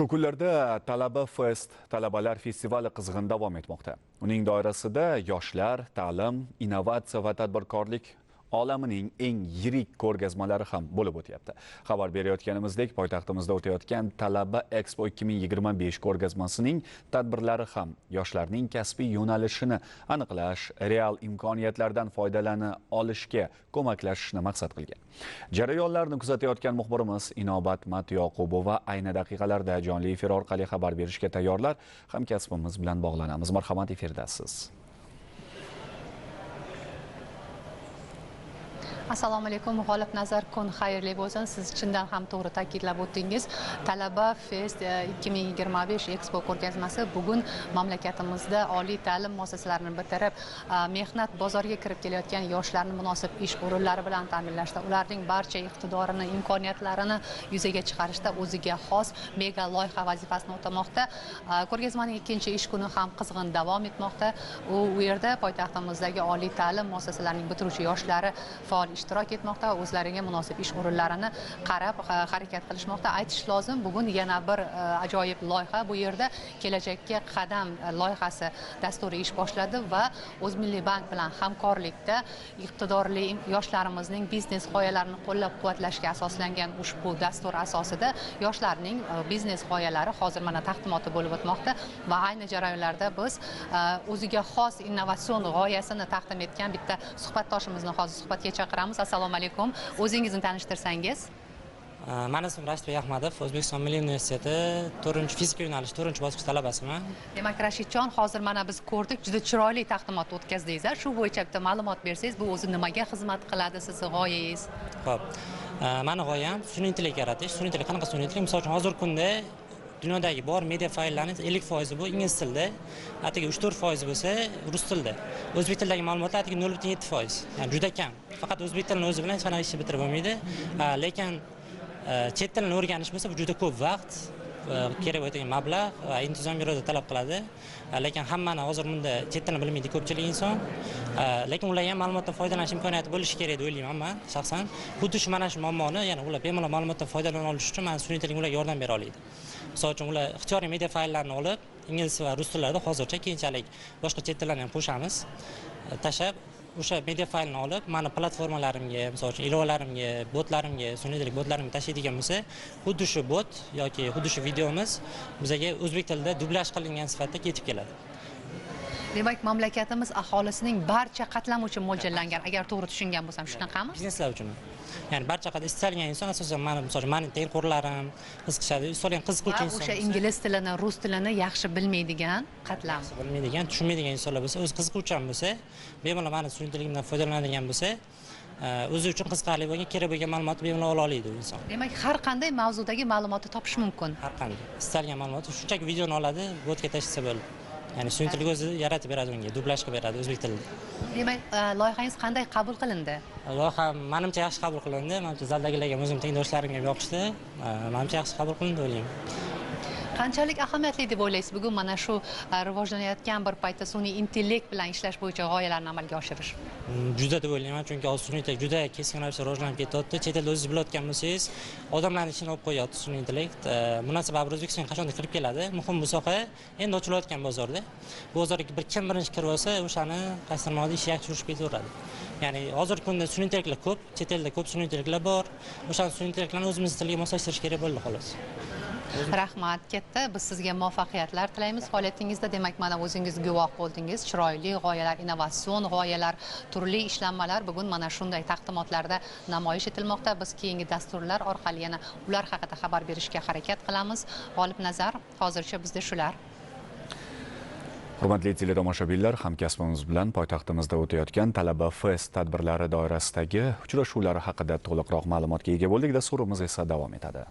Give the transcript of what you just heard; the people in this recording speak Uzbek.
Shu kunlarda Talaba Fest talabalar festivali qizg'in davom etmoqda. Uning doirasida yoshlar, ta'lim, innovatsiya va tadbirkorlik olamining eng yirik ko'rgazmalari ham bo'lib o'tyapti. Xabar berayotganimizdek, poytaxtimizda o'tayotgan Talaba Expo 2025 ko'rgazmasining tadbirlari ham yoshlarning kasbiy yo'nalishini aniqlash, real imkoniyatlardan foydalana olishga ko'maklashishni maqsad qilgan. Jarayonlarni kuzatayotgan muxbirimiz Inobat Matyoqubova ayni daqiqalarda jonli efir orqali xabar berishga tayyorlar. Hamkasbimiz bilan bog'lanamiz. Marhamat, efirdasiz. Assalomu alaykum, G'olib Nazar, kun xayrli bo'lsin. Siz chindan ham to'g'ri ta'kidlab o'tdingiz. Talaba Fest 2025 Expo ko'rgazmasi bugun mamlakatimizda oliy ta'lim muassasalarini bitirib, mehnat bozoriga kirib kelayotgan yoshlarni munosib ish o'rinlari bilan ta'minlashda, ularning barcha iqtidorini, imkoniyatlarini yuzaga chiqarishda o'ziga xos mega loyiha vazifasini o'tamoqda. Ko'rgazmaning ikkinchi ish kuni ham qizg'in davom etmoqda. U yerda poytaxtimizdagi oliy ta'lim muassasalarining bitiruvchi yoshlari faol ishtirok etmoqda, o'zlariga munosib ish o'rinlarini qarab harakat qilishmoqda. Aytish lozim, bugun yana bir ajoyib loyiha bu yerda Kelajakka qadam loyihasi dasturi ish boshladi va O'zmilliybank bilan hamkorlikda iqtidorli yoshlarimizning biznes g'oyalarini qo'llab-quvvatlashga asoslangan ushbu dastur asosida yoshlarning biznes g'oyalari hozir mana taqdimoti bo'lib o'tmoqda va ayni jarayonlarda biz o'ziga xos innovatsion g'oyasini taqdim etgan bitta suhbatdoshimizni hozir suhbatga chaqiramiz. Assalomu alaykum. O'zingizni tanishtirsangiz. Mani ismim Rashidbek Ahmadov, O'zbekiston Milliy universiteti 4-fizika yo'nalishi 4-bosqich talabasiman. Demak, Rashidjon, hozir mana biz ko'rdik, juda chiroyli taqdimot o'tkazdingiz. Shu bo'yicha bitta ma'lumot bersangiz, bu o'zi nimaga xizmat qiladi, sizni g'oyangiz? Xo'p, mani g'oyam sun'iy intellekt yaratish. Sun'iy intellekt qanaqa sun'iy intellekt? Misol uchun, hozirgi kunda dunyodagi bor media fayllarning 50% bu ingliz tilida, atigi 3-4% bo'lsa rus tilida. O'zbek tilidagi ma'lumotlar atigi 0.7%, ya'ni juda kam. Faqat o'zbek tilini o'zi bilan hech qanday ishni bitirib bo'lmaydi. Lekin chet tilini o'rganish bo'lsa bu juda ko'p vaqt, kerak bo'ladigan mablag' va intizom iroda talab qiladi. Lekin hammani hozir bunda chet tilini bilmaydi ko'pchilik inson. Lekin ularga ham ma'lumotdan foydalanish imkoniyati bo'lishi kerak deb o'ylayman men shaxsan. Xuddi shu mana shu muammoni, ya'ni ular bemalol ma'lumotdan foydalana olish uchun mana sun'iy intellekt ularga yordam bera oladi. Misol uchun, ular ixtiyoriy media fayllarni olib, ingliz va rus tillarida hozircha, keyinchalik boshqa chet tillarni ham qo'shamiz. Tashlab o'sha media faylni olib, mani platformalarimga, misol uchun ilovalarimga, botlarimga, sun'iy intellekt botlarimga tashlaydigan bo'lsa, xuddi shu bot yoki xuddi shu videomiz bizga o'zbek tilida dublyaj qilingan sifatida yetib keladi. Demak, mamlakatimiz aholisining barcha qatlami uchun mo'ljallangan, agar to'g'ri tushungan bo'lsam, shunaqami? Bizneslar uchun. Ya'ni barcha qadar istalgan inson, asosan mani, misol uchun, mani tengqurlarim qiziqishadi, istalgan qiziquvchi inson. O'sha ingliz tilini, rus tilini yaxshi bilmaydigan qatlam. Yaxshi bilmaydigan, tushunmaydigan insonlar bo'lsa, o'zi qiziquvchan bo'lsa, bemalol mani sun'iy intellektimdan foydalanadigan bo'lsa, o'zi uchun qiziqarli bo'lgan, kerak bo'lgan ma'lumotni bemalol ola oladi u inson. Demak, har qanday mavzudagi ma'lumotni topish mumkin. Har qanday istalgan ma'lumotni shunchaki videoni oladi, botga tashlasa bo'ldi. Ya'ni sun'iy intellekt o'zi yaratib beradi unga, dublyaj qilib beradi o'zbek tilida. Demak, loyihangiz qanday qabul qilindi? Loyiha menimcha yaxshi qabul qilindi. Menimcha zaldagilarga ham, o'zim tengdoshlarimga ham yoqishdi. Menimcha yaxshi qabul qilindi o'ylayman. Qanchalik ahamiyatli deb o'ylaysiz bugun mana shu rivojlanayotgan bir paytda sun'iy intellekt bilan ishlash bo'yicha g'oyalarni amalga oshirish? Juda deb o'ylayman, chunki hozir sun'iy intellekt juda keskin ravishda rivojlanib ketyapti. Chet elda o'zingiz bilayotgan bo'lsangiz, odamlarning ishini olib qo'yapti sun'iy intellekt. Bundan sababi O'zbekistonga qachondir kirib keladi. Muhim bu soha endi ochilayotgan bozorda. Bu bozorga bir kim birinchi kirib olsa, o'shani qaysidir ma'noda ishi yaxshi yurishib ketaveradi. Ya'ni hozirgi kunda sun'iy intellektlar ko'p, chet elda ko'p sun'iy intellektlar bor. O'sha sun'iy intellektlarni o'zimiz tilga moslashtirish kerak bo'ldi xolos. Rahmat katta. Biz sizga muvaffaqiyatlar tilaymiz faoliyatingizda. Demak, mana o'zingiz guvoh bo'ldingiz. Chiroyli g'oyalar, innovatsion g'oyalar, turli ishlanmalar bugun mana shunday taqdimotlarda namoyish etilmoqda. Biz keyingi dasturlar orqali yana ular haqida xabar berishga harakat qilamiz. G'olib Nazar, hozircha bizda shular. Hurmatli teletomoshabinlar, hamkasbimiz bilan poytaxtimizda o'tayotgan Talaba Fest tadbirlari doirasidagi uchrashuvlar haqida to'liqroq ma'lumotga ega bo'ldik. Dasturimiz esa davom etadi.